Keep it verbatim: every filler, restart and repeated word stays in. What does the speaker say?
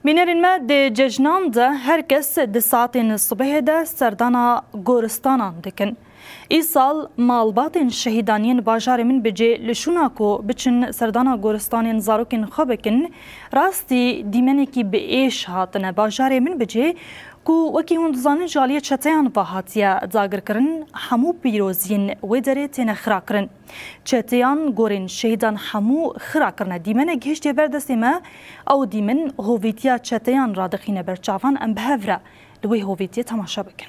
Bînerên me, di cejnan de her kes di saetên sibehê de serdana goristanan dikin. Îsal malbatên şehîdan yên bajarê Minbicê li şûna ku biçin serdana goristanên zarokên xwe bikin, rastî dîmenekî bi êş hatine bajarê Minbicê ku wekî hûn dizanin ji aliyê çeteyan ve hatiye dagirkirin, hemû pîroziyên wê derê têne xirakirin. Çeteyan gorên şehîdan hemû xira kirine. Dîmene gihiştiye ber destê me. Ew dîmin hovîtiya çeteyan radixîne ber çavan. Em bi hev re li wê hovîtiyê temaşe bikin.